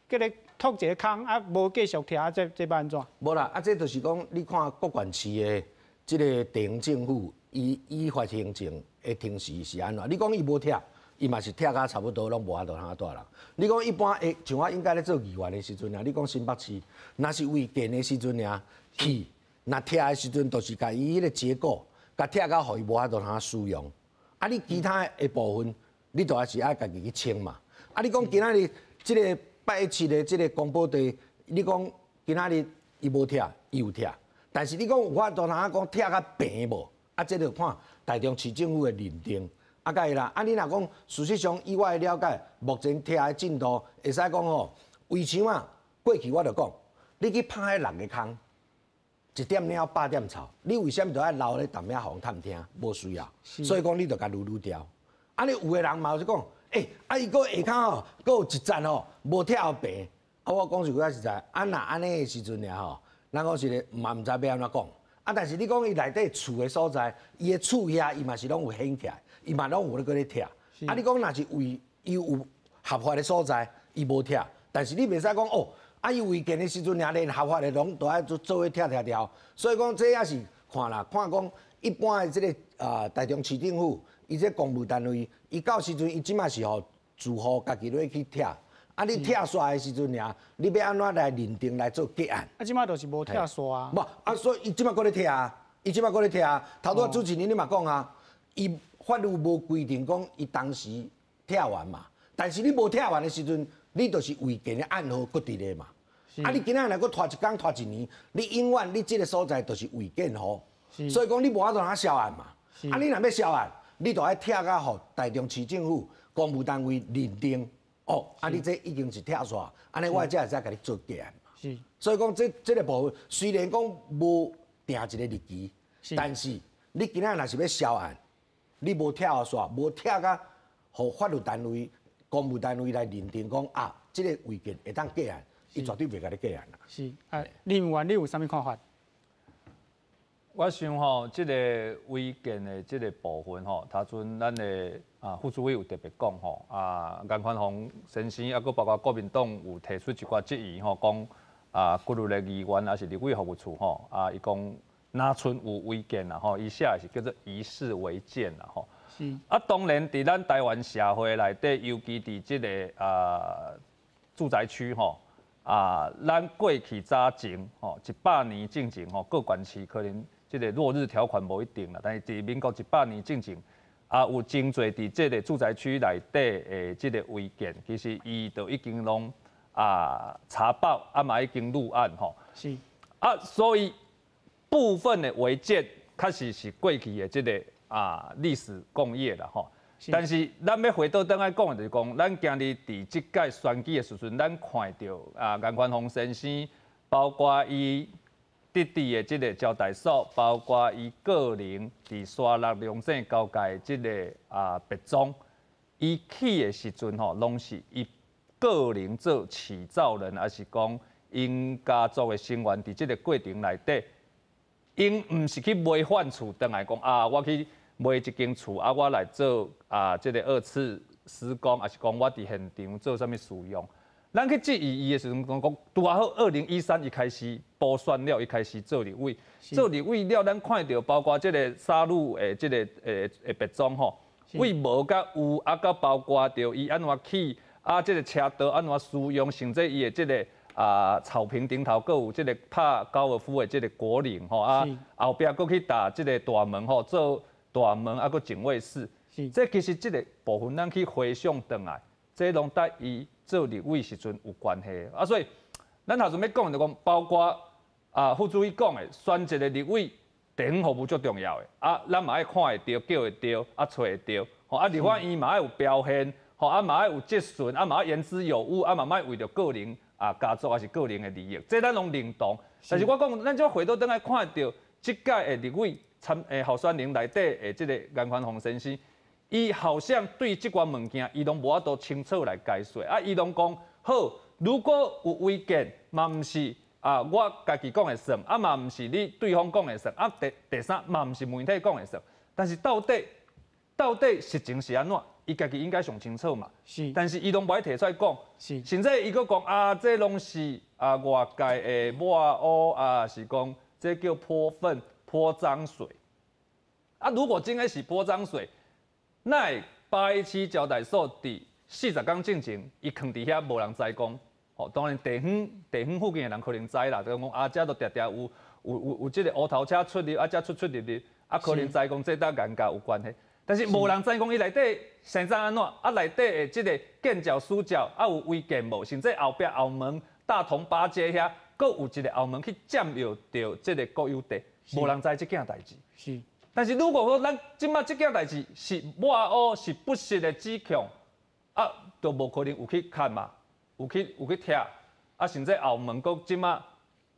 這个拓一个空，啊，無繼續拆，啊，這欲按怎？無啦，啊，這就是講，你看各縣市的這个地方政府，伊依法行政的程序是按怎？你講伊無拆，伊嘛是拆甲差不多，攏無法度通蹛人。你講一般會像我應該咧做議員的時陣啊，你講新北市，若是違建的時陣爾去，若拆的時陣，就是共伊彼个結構，共拆到予伊無法度通使用。啊，你其他的部分，你都還是愛家己去清嘛。啊，你講今仔日這个817的這个公保地，你講今仔日伊無拆，伊有拆，但是你講有法度通講拆較平無？啊，這就看台中市政府的認定。啊，佮伊啦，啊，你若講事實上，以我的了解，目前拆的進度會使講吼，圍牆啊，過去我就講，你去拍彼6个空，一點鳥8點臭，你為啥物就愛留咧淡仔予人探聽？無需要，所以講你就共擼擼掉。啊，你有的人嘛有是講，欸，啊，伊閣下跤吼，閣有一層吼，無拆予平。啊，我講實話實在，啊，若按呢的時陣爾吼，咱講實咧，嘛毋知欲按怎講。啊，但是你講伊內底厝的所在，伊的厝遐伊嘛是攏有掀起來。伊嘛攏有咧閣咧拆，啊！你講若是違伊有合法的所在，伊無拆，但是你袂使講哦，啊！伊違建的時陣，爾連合法的攏都愛做伙拆拆掉，所以講這也是看啦，看講一般的這个台中市政府，伊這公務單位，伊到時陣伊這馬是予住戶家己落去拆，啊！你拆煞的時陣爾，你欲按怎來認定來做結案？啊，這馬就是無拆煞啊！無啊，所以伊這馬閣咧拆啊，伊這馬閣咧拆啊。頭拄仔主持人你嘛講啊，伊。法律無規定講伊當時拆完嘛，但是你無拆完的時陣，你就是違建的案號閣佇咧嘛。啊，你今仔日閣拖一工拖一年，你永遠你這个所在就是違建戶，所以講你無法度通銷案嘛。啊，你若欲銷案，你就愛拆甲予台中市政府公務單位認定，哦，啊，你這已經是拆煞，按呢我才會使共你做結案嘛。是。所以講這個部分雖然講無定一個日期，但是你今仔若是欲銷案，你無拆予煞，無拆甲予法律單位、公務單位來認定講啊，這個違建會當結案，伊絕對袂共你結案啦。是啊，林委員，你有啥物看法？我想吼，這个違建的這个部分吼，頭陣咱的副主委有特別講吼，顏寬恆先生啊，閣包括國民黨有提出一寡質疑吼，講幾落个議員抑是立委服務處吼，伊講若賰有違建啦吼，伊寫的是叫做疑似違建啦吼。是。當然佇咱台灣社會內底，尤其佇這个住宅區吼。咱過去早前吼，100年進前吼，各縣市可能這个落日條款無一定啦，但是佇民國100年進前，有真濟佇這个住宅區內底的這个違建，其實伊就已經攏查報，嘛已經入案吼。是。所以部分的違建確實是過去的這个歷史共業啦吼。但是咱欲回倒轉來講的，就是講，咱今日佇這屆選舉的時陣，咱看著顏寬恆先生，包括伊弟弟的這个招待所，包括伊個人佇沙鹿龍井交界的這个別莊，伊起的時陣吼，攏是伊個人做起造人，抑是講𪜶家族的成員佇這个過程內底，𪜶毋是去買反厝，轉來講我去買一間厝我來做這个二次施工，抑是講我佇現場做啥物使用？咱去質疑伊的時陣，講拄仔好，2013伊開始補選了，伊開始做立委，做立委了，咱看著包括這个沙鹿的這个別莊吼，對無佮有閣包括著伊按怎起，這个車道按怎使用，甚至伊的這个草坪頂頭閣有這个拍高爾夫的這个果嶺吼，後壁閣去搭這个大門吼，做大門閣警衛室。這其實這个部分，咱去回想轉來，這攏佮伊做立委時陣有關係。所以咱頭先欲講就講，包括副主委講的，選一个立委，地方服務足重要的。咱嘛愛看會著，叫會著，揣會著。吼，立法院嘛愛有表現，吼，嘛愛有質詢，嘛愛言之有物，嘛莫為著個人家族抑是個人的利益，這咱攏認同。但是我講，咱這回倒轉來看著，這屆的立委參候選人內底的這个顏寬恆先生，伊好像對這寡物件，伊攏無法度清楚來解說。伊攏講好，如果有違建，嘛毋是我家己講的算，嘛毋是你對方講的算，第三嘛毋是媒體講的算。但是到底實情是按怎？伊家己應該上清楚嘛。是。但是伊攏無愛提出來講。是。甚至伊閣講這攏是外界的抹烏是講這叫潑糞、潑髒水。如果真的是潑髒水，哪會八一七招待所佇40工進前，伊囥佇遐無人知講。吼，當然地方附近的人可能知啦，就講遮都定定有這个烏頭車出入，遮出出入入，可能知講這搭顏家有關係。但是無人知講伊內底生長按怎，內底的這个建造使照，有違建無？甚至後壁後門大同八街遐，閣有一个後門去佔用著這个國有地，無人知這件代誌。是。但是如果說咱這馬這件代誌是抹烏是不實的指控，就無可能有去看嘛，有去拆，甚至後門閣這馬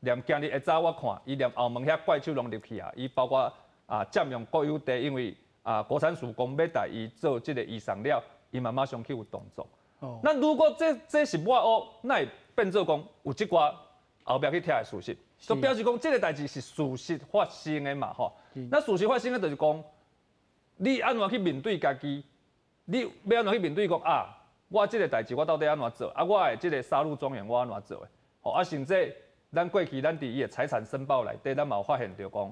連今日下早我看，伊連後門遐怪手攏入去啊，伊包括佔用國有地，因為國產署講欲共伊做這个移送了，伊嘛馬上去有動作。哦。那如果這是抹烏，那會變做講有這寡後壁去拆的事實，就表示講這个代誌是事實發生的嘛吼。那事實發生的就是講，你按怎去面對家己？你欲按怎去面對講我這个代誌我到底按怎做？我的這个沙鹿莊園我按怎做的？吼甚至咱過去咱佇伊的財產申報內底，咱嘛有發現著講，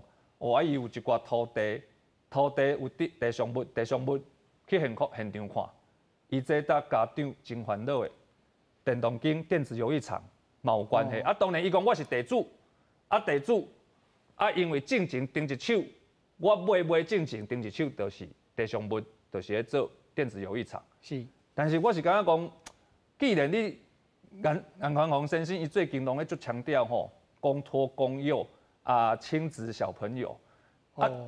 伊有一寡土地，土地有地上物，地上物去現場看，伊這搭家長真煩惱的，電動間電子遊藝場嘛有關係。當然伊講我是地主，地主，因為進前頂一手，我買進前頂一手就是地上物，就是咧做電子遊藝場。是。但是我是感覺講，既然你顏寬恆先生伊最近攏咧足強調吼，公託公幼親子小朋友，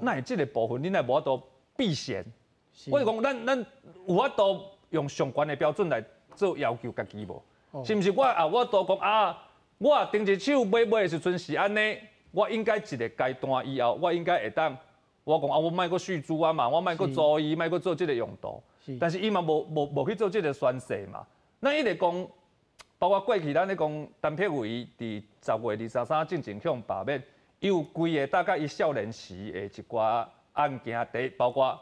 那會這个部分你若無法度避嫌？我是講，咱有法度用上懸的標準來做要求家己無？是毋是我也有法度講我顶一手买买的时阵是按呢，我应该一个阶段以后，我应该会当，我讲啊，我莫阁续租啊嘛，我莫阁租伊，莫阁做这个用途。但是伊嘛无去做这个宣誓嘛。那伊咧讲，包括过去咱咧讲陈柏惟伫10月23进前向罢免，伊有规个大概伊少年时的一寡案件，第一包括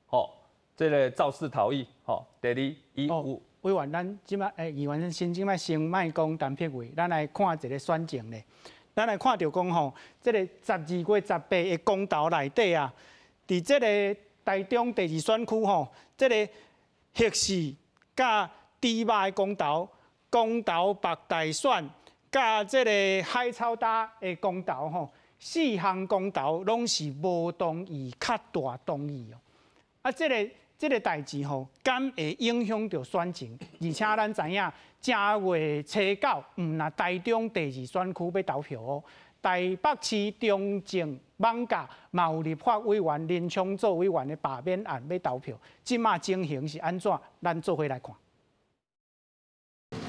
吼，这个肇事逃逸，吼，第二伊有。委员，咱这摆议员先这摆先莫讲陈柏惟，咱来看一个选情咧。咱来看著讲吼，这个12月18的公投内底啊，伫这个台中第二选区吼，这个核四佮猪肉的公投、公投北大选，佮这个海草礁的公投吼，四项公投拢是无同意较大同意哦。啊，这个代志吼，敢会影响著选情？而且咱知影，正月初九，毋但台中第二选区欲投票哦，台北市中正艋舺嘛有立法委员林昶佐委员的罢免案欲投票，这马情形是按怎？咱做伙来看。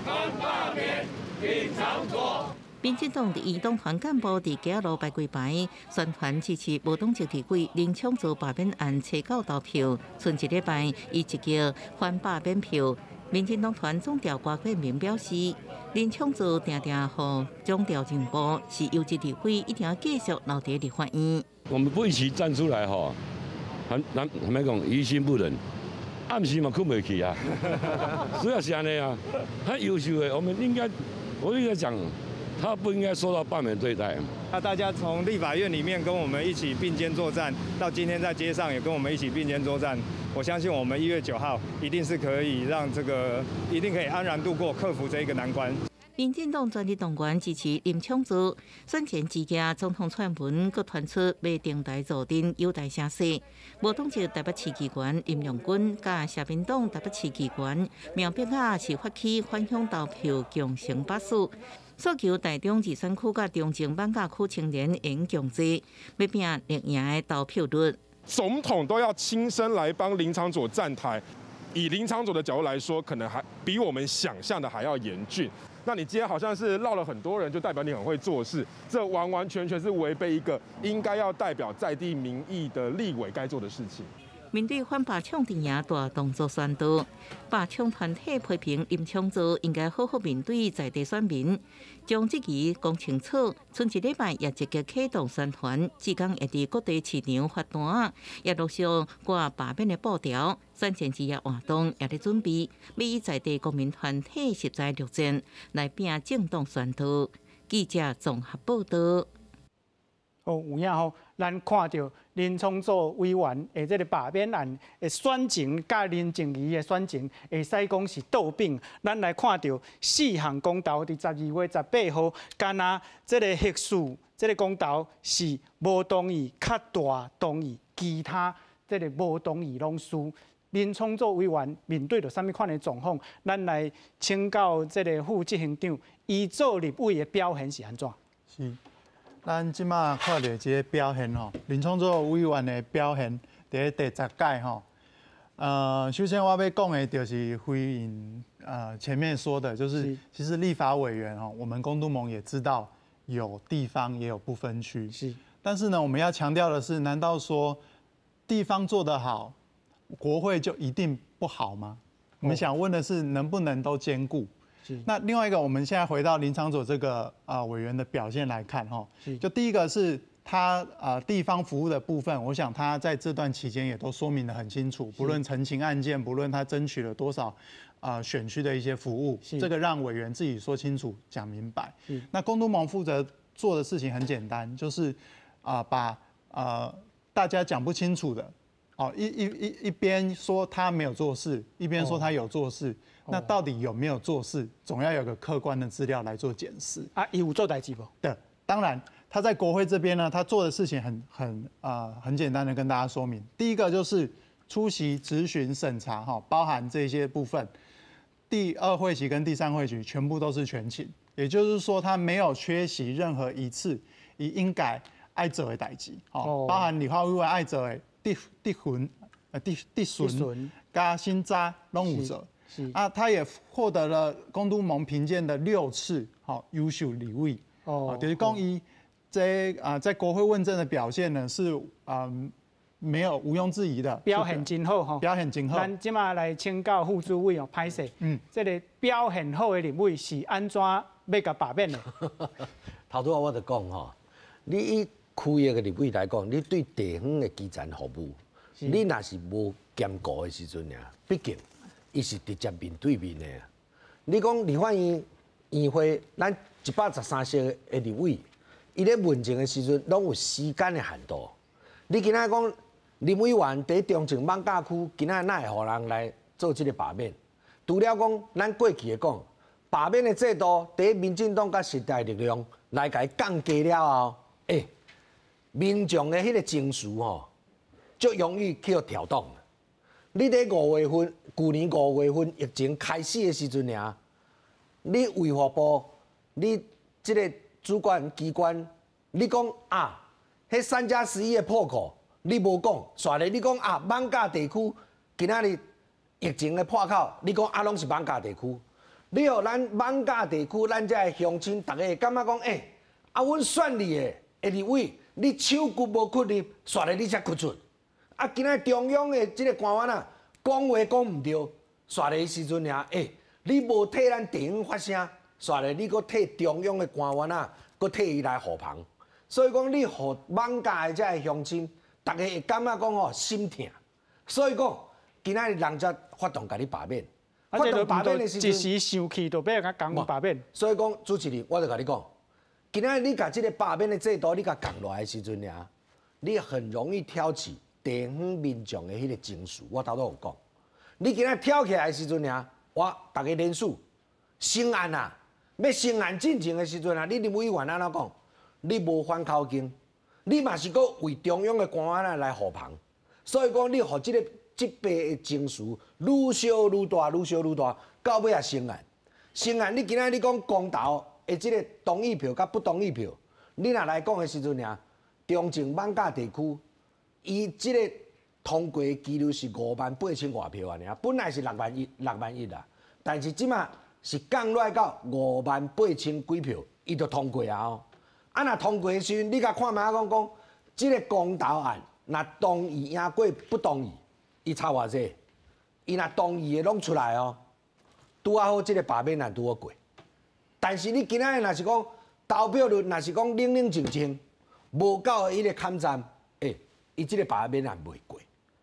罢免林昶佐。民进党伫党团干部伫街仔路摆规排，宣传支持无党籍立委林昶佐罢免案初九投票，賰一礼拜伊积极反罢免票。民进党团总召郭台铭表示，林昶佐定定予总召让步，是优质立委，一定要继续留伫立法院。我们不一起站出来吼，咱咱欲讲于心不忍，暗时嘛睏袂去啊，主要是按呢啊，他优秀的，我们应该，我一直在讲。他不应该受到罢免对待。那大家从立法院里面跟我们一起并肩作战，到今天在街上也跟我们一起并肩作战。我相信我们1月9号一定是可以让这个，一定可以安然度过，克服这一个难关。民进党全体动员支持林昶佐，选前之夜，总统蔡英文阁传出欲登台助阵，友台声势。无党籍台北市议员林亮君佮社民党台北市议员苗碧雅是发起返乡投票强成罢署，诉求台中二选区佮中正艋舺区青年应强制，欲拼绿营的投票率。总统都要亲身来帮林昶佐站台，以林昶佐的角度来说，可能还比我们想象的还要严峻。那你今天好像是绕了很多人，就代表你很会做事，这完完全全是违背一个应该要代表在地民意的立委该做的事情。面对反罢抢阵营大动作宣导，罢抢团体批评林昶佐应该好好面对在地选民，将质疑讲清楚。賰一礼拜也积极启动宣传，至今会伫各地市场发单，也陆续挂罢免的布条。选前之夜活动也咧准备，欲以在地公民团体实在作战来拼政党宣导。记者综合报道。哦，有影吼，咱看著林昶佐委员的这个罢免案的选情，佮林静仪的选情，会使讲是倒并。咱来看著四项公投，伫12月18号，敢若这个核四这个公投是无同意较大同意，其他这个无同意拢输。林昶佐委员面对著啥物款的状况？咱来请教这个副执行长，伊做立委的表现是按怎？是。咱这马看著这个表现吼，林昶佐委员的表现伫咧第10届吼。首先我欲讲的就是回应前面说的，就是其实立法委员吼，我们公督盟也知道有地方也有不分区，但是呢，我们要强调的是，难道说地方做得好，国会就一定不好吗？我们想问的是，能不能都兼顾？那另外一个，我们现在回到林昶佐这个委员的表现来看哈，就第一个是他地方服务的部分，我想他在这段期间也都说明得很清楚，不论陈情案件，不论他争取了多少选区的一些服务，这个让委员自己说清楚、讲明白。那公督盟负责做的事情很简单，就是把大家讲不清楚的，哦一边说他没有做事，一边说他有做事。那到底有没有做事，总要有个客观的资料来做检视。啊，伊有做代志无？对，当然他在国会这边呢，他做的事情很简单的跟大家说明。第一个就是出席质询审查哈，包含这些部分。第二会期跟第三会期全部都是全勤，也就是说他没有缺席任何一次伊应该爱做的代志，哦，包含立法委员爱做的质询、质询佮审查拢有做。是啊，他也获得了公督盟评鉴的6次好优秀立委。哦，就是讲伊这啊在国会问政的表现呢是没有毋庸置疑的，表现真好吼，表现真好。咱这马来请教副主委哦，歹势，这个表现好的立委是按怎欲共罢免的？头拄仔我就讲吼，你以区域的立委来讲，你对地方的基层服务，你若是无兼顾的时阵尔，毕竟伊是直接面对面的。你讲立法院院会，咱113席的立委，伊咧问政的时阵，拢有时间的限度。你今仔讲林委员伫中正艋舺区，今仔哪会予人来做这个罢免？除了讲咱过去的讲罢免的制度，伫民进党佮时代力量来共伊降低了后，民众的彼个情绪吼，足容易去予挑动。你伫5月份，旧年5月份疫情开始的时阵尔，你卫福部，你这个主管机关，你讲啊，彼3+11的破口，你无讲，煞咧你讲啊，艋舺地区今仔日疫情的破口，你讲啊，拢是艋舺地区。你予咱艋舺地区，咱这个乡亲逐家会感觉讲，啊，阮选你的立委，你手骨无骨力，煞咧你才屈出。啊，今仔中央的这个官员啊，讲话讲毋对，煞咧时阵尔，你无替咱地方发声，煞咧你阁替中央的官员啊，阁替伊来护航。所以讲，你予艋舺的这个乡亲，逐家会感觉讲吼心疼。所以讲，今仔日人才发动共你罢免。发动罢免的时阵，一时生气就欲共讲罢免。所以讲，主持人，我就共你讲，今仔日你共这个罢免的制度，你共降落来的时阵尔，你很容易挑起地方民众的彼个情绪。我头拄有讲，你今仔挑起来的时阵尔，我逐家连署成案啊，欲成案进行的时阵啊，你林委员按怎讲？你无反口径，你嘛是阁为中央的官员来护航，所以讲你予这个这边的情绪愈烧愈大，愈烧愈大，到尾也成案。成案，你今仔你讲公投的这个同意票佮不同意票，你若来讲的时阵尔，中正艋舺地区，伊这个通过的几率是5万8千外票尔，本来是6万1，6万1啦，但是这马是降落来到5万8千几票，伊就通过啊哦。啊，若通过的时阵，你共看觅讲讲，这个公投案若同意赢过不同意，伊差偌济？伊若同意的拢出来哦，拄仔好这个罢免案拄好过。但是你今仔日若是讲投票率，若是讲冷冷静静，无到彼个坎站，伊这个罢免案袂过。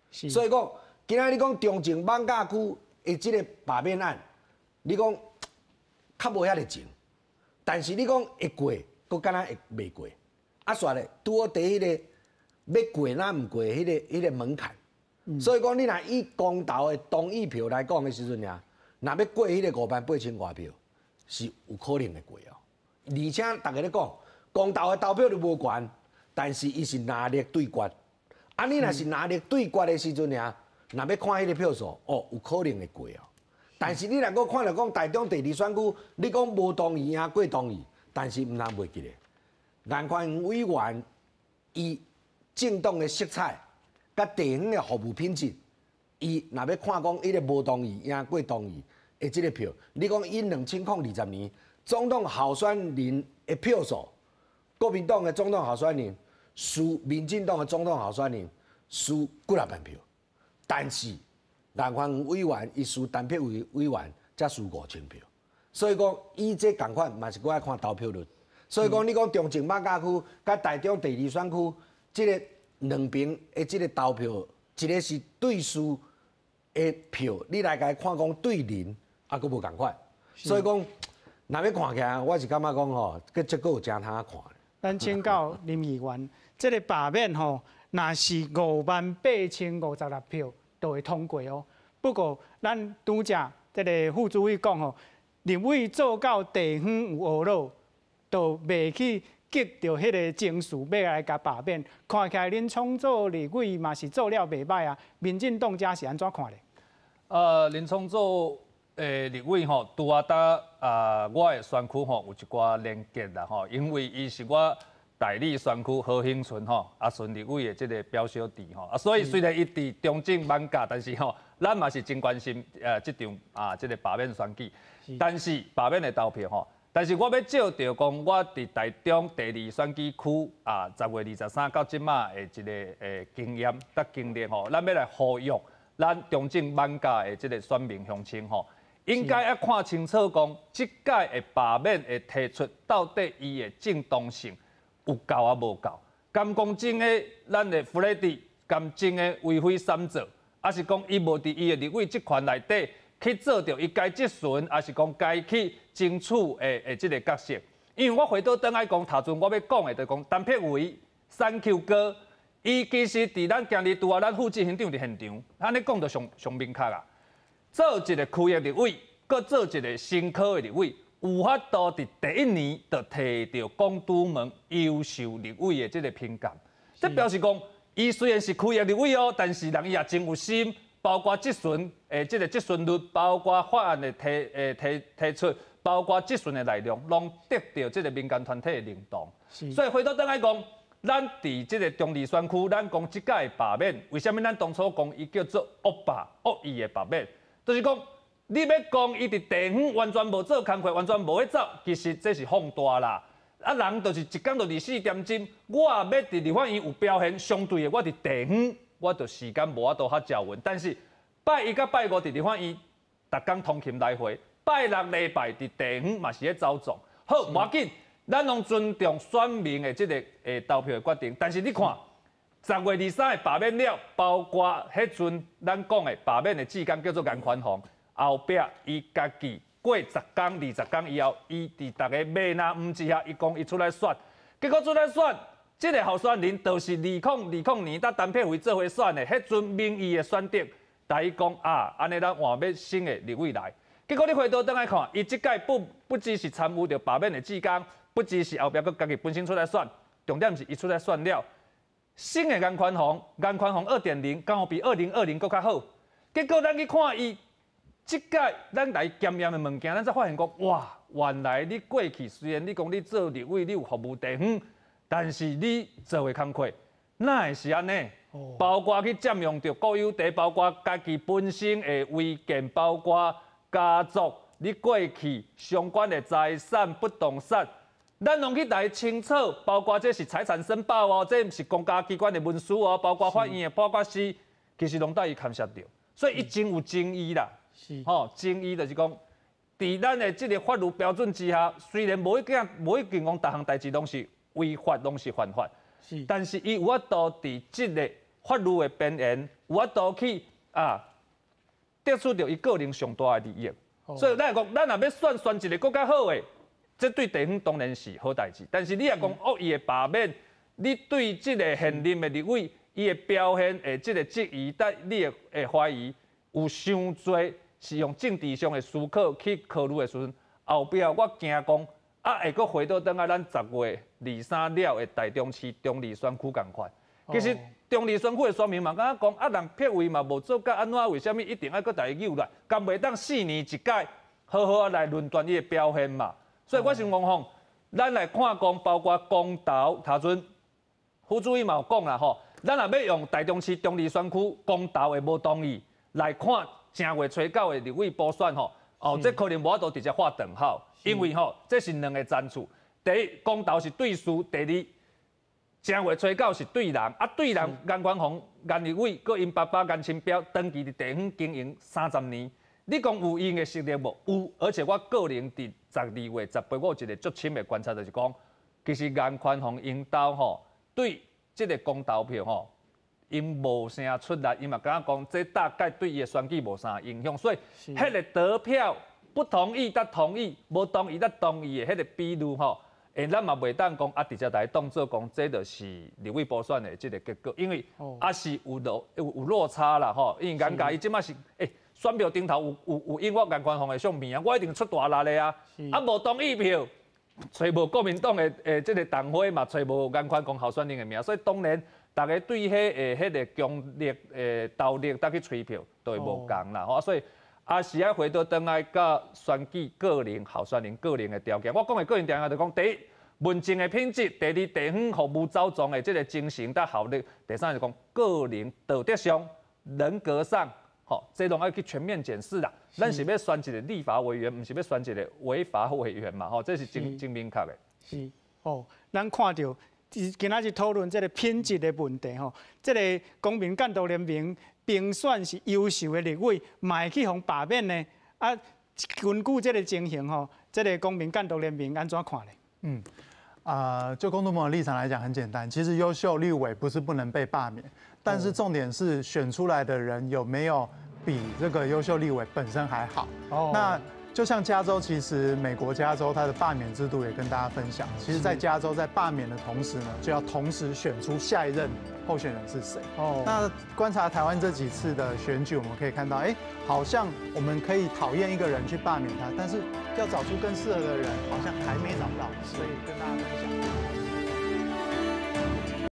所以讲，今仔日你讲中正艋舺区的这个罢免案，你讲较无遐尔静，但是你讲会过。阁敢若会袂过，啊，煞咧拄好伫彼个欲过若毋过彼个门槛，所以讲你若以公投的同意票来讲的时阵尔，若欲过彼个5万8千外票，是有可能会过哦。而且逐家咧讲，公投的投票率无悬，但是伊是拿力对决，啊，你若是拿力对决的时阵尔，若欲看彼个票数，哦，有可能会过哦。但是你若阁看著讲台中第二选区，你讲无同意啊，过同意。但是毋通袂记咧，颜宽恒委员伊政党的色彩，佮地方的服务品质，伊若欲看讲彼个无同意赢过同意的这个票，你讲伊2020年总统候选人的票数，国民党的总统候选人输民进党的总统候选人输几若万票，但是颜宽恒委员伊输陈柏惟委员才输5000票。所以讲，伊这仝款嘛是阁爱看投票率。所以讲，你讲中正艋舺区佮台中第二选区，这个两边的这个投票，一个是对输的票，你来共伊看讲对林，啊，阁无仝款。所以讲，若欲看起来，我是感觉讲吼，阁这阁有诚通看。咱请教林议员，这个罢免吼，若是58056票，就会通过哦。不过，咱拄才这个副主委讲吼。立委做到地方有恶恼，就袂去激著彼个情绪，欲来共罢免。看起来林昶佐立委嘛是做了袂䆀啊。民进党遮是按怎看咧？林昶佐的立委吼，拄仔搭啊，我的选区吼有一寡连结啦吼，因为伊是我代理选区何兴纯吼，阿顺立委的这个表小弟吼，啊，所以虽然伊伫中正艋舺，但是吼咱嘛是真關心這場啊這個罷免選舉，但是罷免的投票吼，但是我欲借著講，我佇台中第二選舉區啊，10月23到這馬的一個經驗佮經歷吼，咱欲來呼籲咱中正艋舺的這個選民鄉親吼，應該愛看清楚講，這屆的罷免的提出到底伊的正當性有夠抑無夠？敢講真的，咱的弗雷迪敢真的為非三做，抑是講伊無佇伊的立委職權內底去做著伊該質詢，抑是講該去爭取的這個角色？因為我回倒轉來講，頭陣我欲講的就講陳柏惟三 Q 哥，伊其實佇咱今日拄仔咱副執行長佇現場，按呢講就上上明確啊。做一個區域立委，閣做一個新科的立委。有法度佇第一年就提著公督盟優秀立委的這個評鑑，這表示講，伊雖然是區域立委哦，但是人伊也真有心，包括質詢的這個質詢率，包括法案的提出，包括質詢的內容，攏得著這個民間團體的認同。所以回頭轉來講，咱佇這個中二選區，咱講這屆罷免，為啥物咱當初講伊叫做惡罷惡意的罷免，就是講。你欲講伊佇地方完全無做工課，完全無咧走，其實這是放大啦。啊，人就是一工就24點鐘，我也欲佇立法院有表現，相對的，我佇地方我就時間無法度較照應。但是拜一佮拜五佇立法院，逐工通勤來回；拜六禮拜佇地方嘛是咧走動。好，無要緊，咱攏尊重選民的這個投票的決定。但是你看，10月23的罷免了，包括彼陣咱講的罷免的志工叫做顏寬恆。後壁伊家己過10工、20工以後，伊佇逐家罵若毋之下，伊講伊出來選，結果出來選，這個候選人就是2020年佮陳柏惟做伙選的，彼陣民意的選擇，共伊講啊，按呢咱換欲新的立委來。結果你回頭轉來看，伊這屆不只是參與著罷免的志工，不只是後壁閣家己本身出來選，重點是伊出來選了，新的顏寬恆，顏寬恆2.0，敢有比2020閣較好？結果咱去看伊。這屆咱來檢驗的物件，咱才發現講，哇，原來你過去雖然你講你做立委，你有服務地方，但是你做的工課哪會是按呢？包括去佔用著國有地，包括家己本身的違建，包括家族你過去相關的財產、不動產，咱攏去來清楚，包括這是財產申報哦，這毋是公家機關的文書哦，包括法院的報告書，其實攏帶伊牽涉著，所以伊真有爭議啦。吼，爭議就是講，佇咱的這個法律標準之下，雖然無一定無一定講逐項代誌攏是違法，攏是犯法，但是伊有法度佇這個法律的邊緣，有法度去啊得出著伊個人上大的利益。所以咱講，咱若欲選選一個閣較好的，這對地方當然是好代誌。但是你若講惡意的罷免，你對這個現任的立委伊的表現的這個質疑，佮你的懷疑有傷濟。是用政治上的思考去考慮的時陣，後壁我驚講啊，會閣回倒轉來咱10月23了的台中市中二選區仝款。其實中二選區的選民嘛，感覺講啊，人柏惟嘛無做甲按怎，為啥物一定愛閣共伊扭來？敢袂當4年一屆好好啊來論斷伊的表現嘛？所以我想講吼，咱來看講，包括公投，頭陣副主委嘛有講啦吼，咱若欲用台中市中二選區公投的無同意來看。正月初九的立委補選吼，哦，這可能無法度直接畫等號，因為吼，這是兩個層次。第一，公投是對事；第二，正月初九是對人。啊，對人顏寬恆、顏立委，閣𪜶爸爸顏清標，長期佇地方經營30年，你講有𪜶的實力無？有，而且我個人佇12月18，我有一個足深的觀察，就是講，其實顏寬恆𪜶兜吼，對這個公投票吼。𪜶無啥出力，伊嘛感覺講，這大概對伊的選舉無啥影響，所以，彼個得票不同意佮同意，無同意佮同意的彼個比率吼，咱嘛袂當講啊，直接來當做講，這就是立委補選的這個結果，因為抑是有落差啦吼，因為顏家伊這馬是選票頂頭有印我顏寬恆的相片啊，我一定出大力的啊，啊無同意票，揣無國民黨的這個黨徽嘛，揣無顏寬恆候選人的名，所以當然。逐家對彼個強力投力佮去催票都會無仝啦，吼，所以抑是愛回倒轉來佮選舉個人候選人個人的條件。我講的個人條件就講，第一，文政的品質；第二，地方服務走狀的這個精神佮效力；第三就講個人道德上、人格上吼，這攏愛去全面檢視啦。咱是欲選一个立法委員，毋是欲選一个違法委員嘛，吼，這是真真明確的。是，哦，咱看著今仔日討論這个品質的問題吼，這个公民監督聯盟評選是優秀的立委，嘛會去予罷免呢？啊，根據這个情形吼，這个公民監督聯盟按怎看呢？就公督盟的立場來講，很簡單，其實優秀立委不是不能被罷免，但是重點是選出來的人有沒有比這個優秀立委本身還好。那就像加州，其實美國加州它的罷免制度也跟大家分享，其實，在加州在罷免的同時呢，就要同時選出下一任候選人是誰。那觀察台灣這幾次的選舉，我們可以看到，哎，好像我們可以討厭一個人去罷免他，但是要找出更適合的人，好像還沒找到，所以跟大家分享。